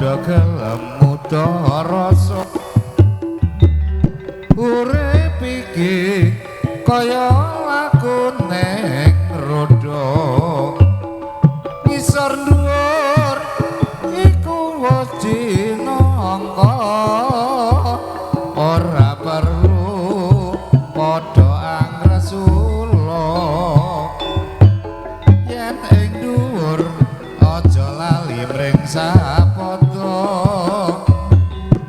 Padha gelem muda rasa urip iki kaya laku ning roda ngisor dhuwur iku wis cinangka ora perlu padha angresula yen ing dhuwur aja lali mring sapada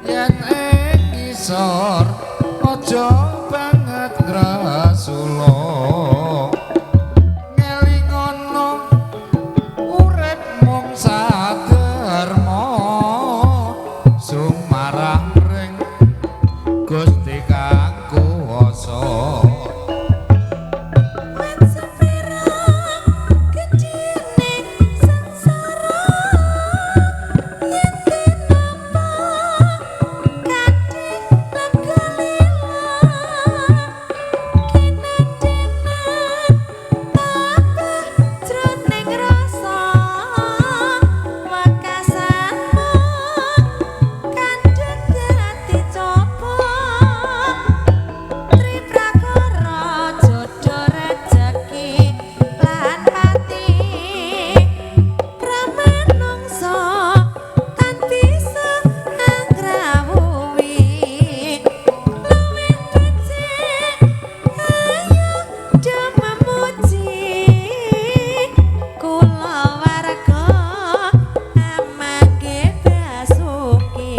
yen ing ngisor aja banget ngrasula ngelingono urip mung saderma sumarah mring Gusti kang kuwasa. Wit sepira gedene sengsara yen tinampa kanthi lega lila kinandenan tambah jroning rasa wekasanmu kandhek dadi coba Triprakara jodoh rejeki lan pati pramanungsa tan bisa angrawuhi luwih becik ayo do memuji kula warga amangge basuki.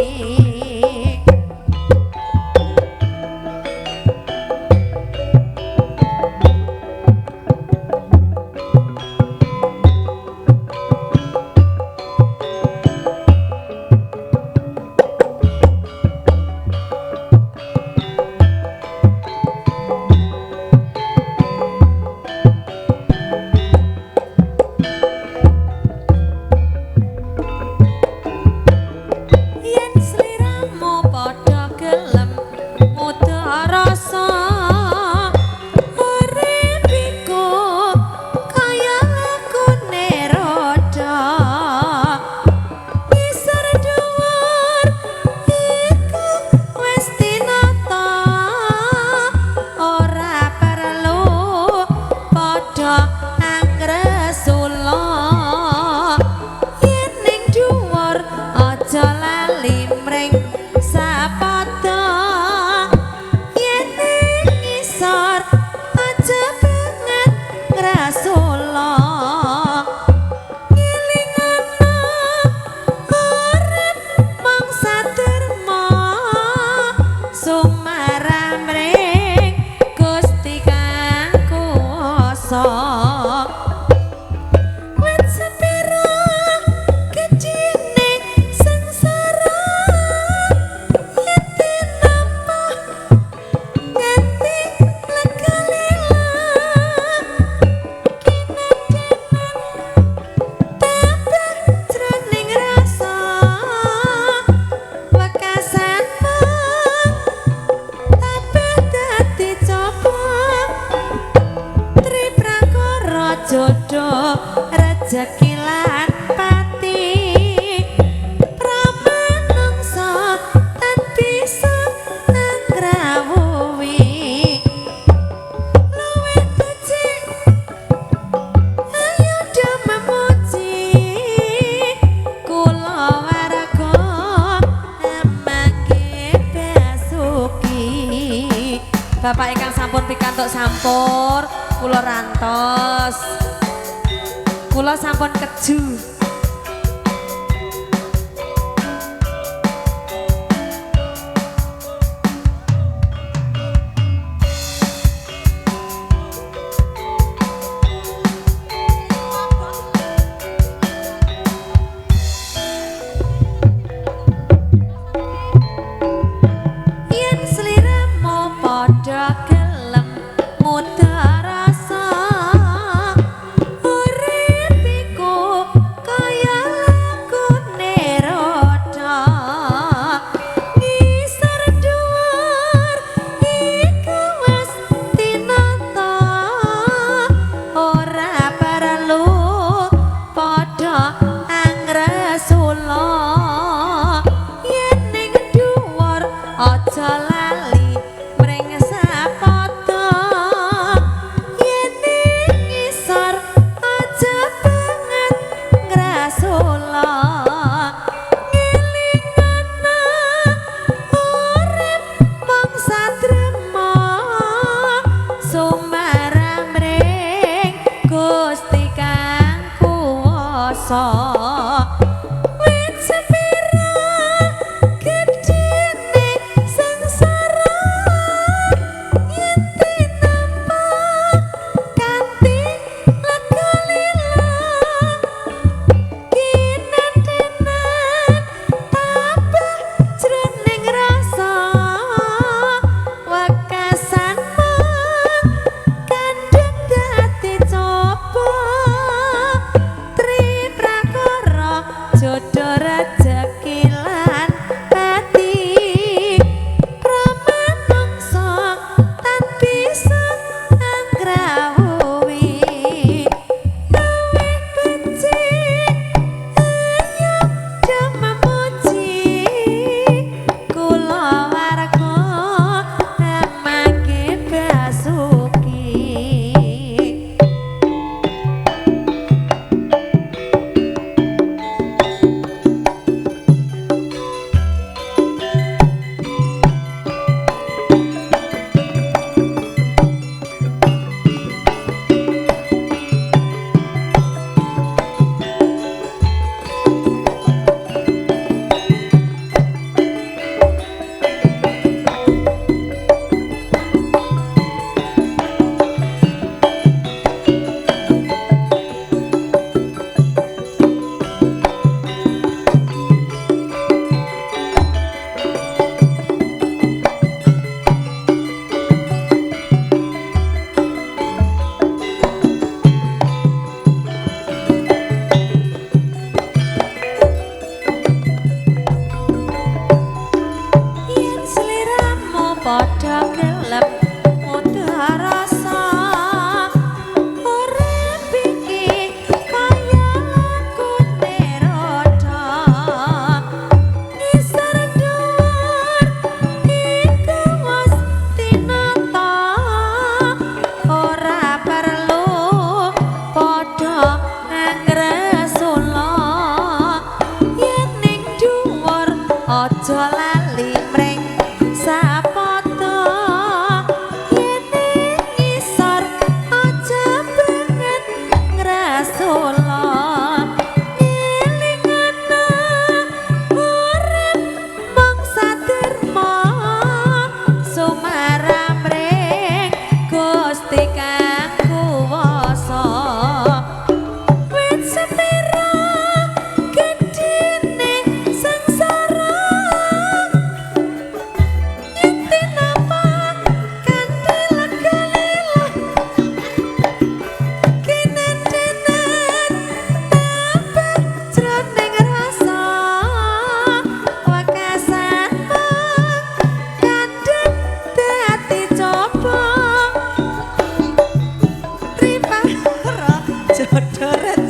Yen sliramu padha gelem muda rasa urip iku kaya lakune roda ngisor dhuwur iku wis tinata ora perlu padha angresula yen ning dhuwur aja lali mring sapada yen ning ngisor aja banget ngrasula ngelingono urip mung saderma sumarah mring Gusti kang kuwasa. Wit sepira gedene sengsara yen tinampa nganti lega lila kinandenan tambah jroning rasa wekasanmu tambah dadi coba Triprakara jodoh rejeki lan pati pramanungsa tan bisa angrawuhi luwih becik ayo do memuji kula warga amangke basuki. Bapak ingkang sampun pikantuk sampur kula rantos kula sampun keju. Yen sliramu padha gelem muda rasa urip iku kaya lakune roda ngisor dhuwur iku wis tinata ora perlu padha angresula.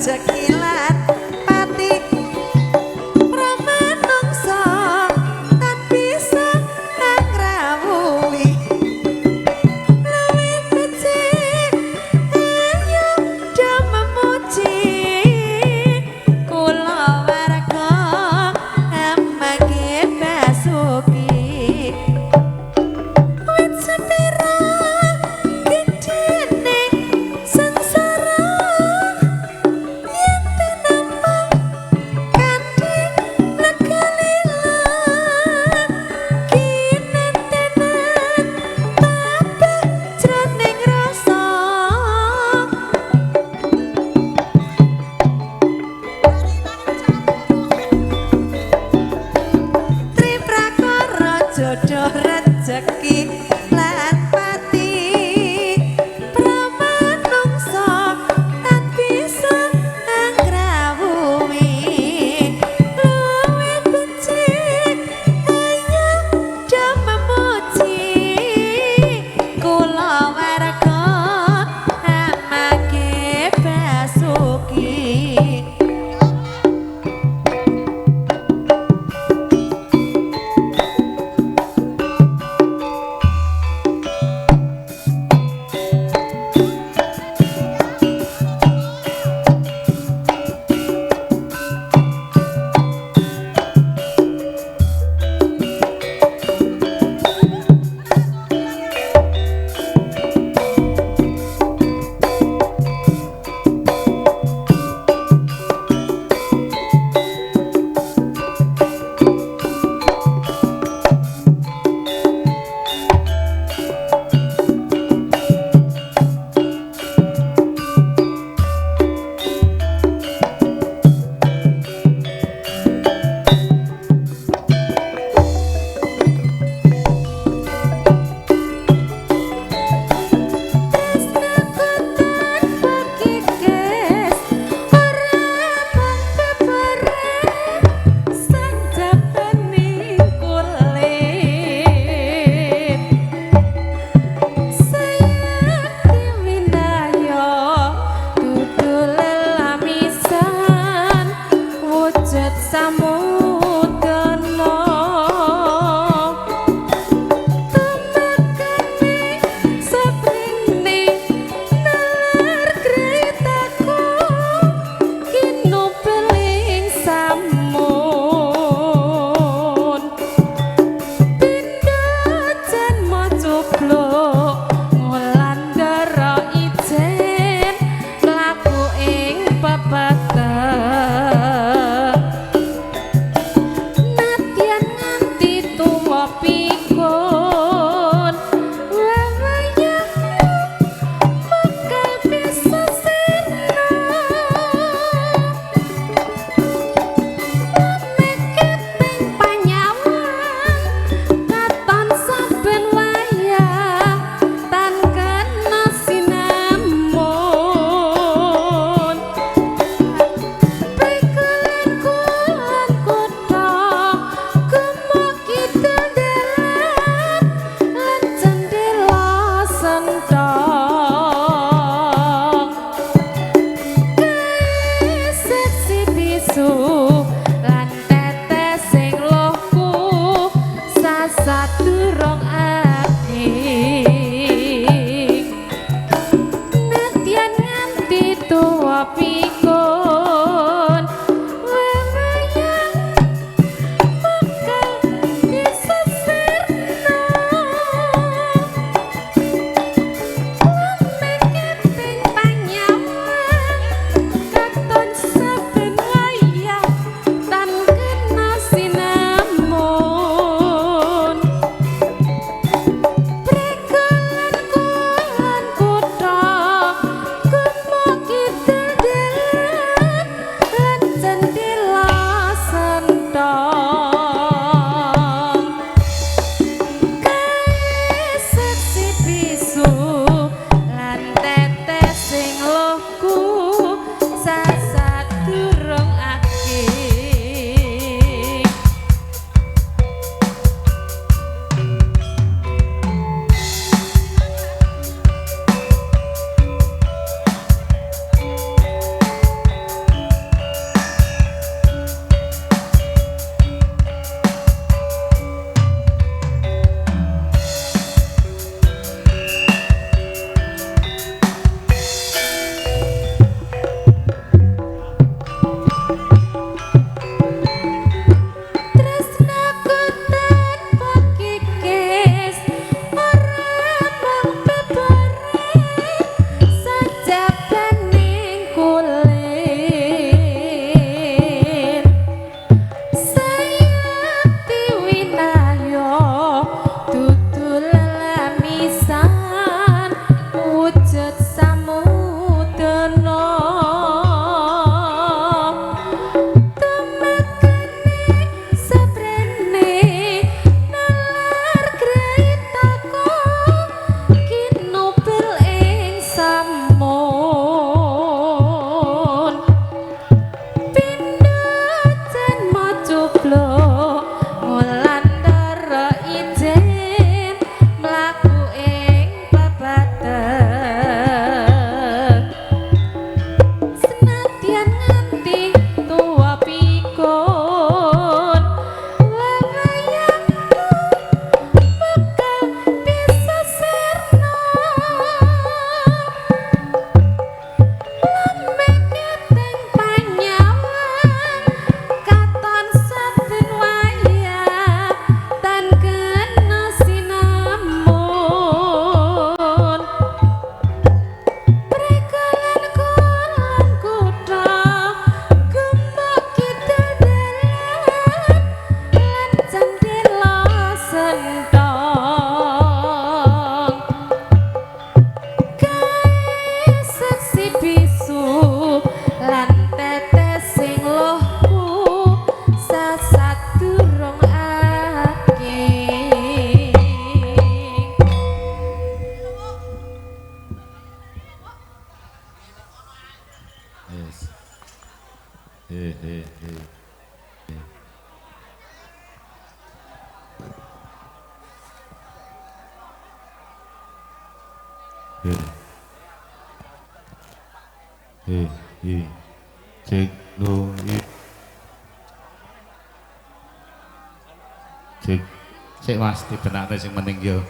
rejeki lan pati pramanungsa tan bisa ngrawuhi luwih becik ayo do memuji kula warga amage basuki wit sepira gedene sengsara yen tinampa kanthi lega lilan kinentenan tabah jroning rasa. Triprakara jodoh rejeki lan pati pramanungsa tan bisa ngrawuhi luwih becik ayo do memuji kula warga amage basuki. Tresnaku tanpa kikis ora mung bebare sang jabaning kulit sayakti winaya dudu lelamisan wujud samudana tumakane saprene nalar kretaku kinubeling samun pindha janma cubluk ngulandara ijen mlaku ing pepeteng nadyan nganti tuwa pikun wewayahmu bakal bisa sirna Meketing panyawang katon saben wayah tan kena sinamun prikulan kulon kutha gema kidul darat lan cendela senthong keset tisu lan tetes sing lohku sasat durung aging nadyan nganti tuwa pikun wewayang bakal bisa sirna. He he he. He. He he. Cek do i. Cek. Sik Mas dibenakne sing penting yo.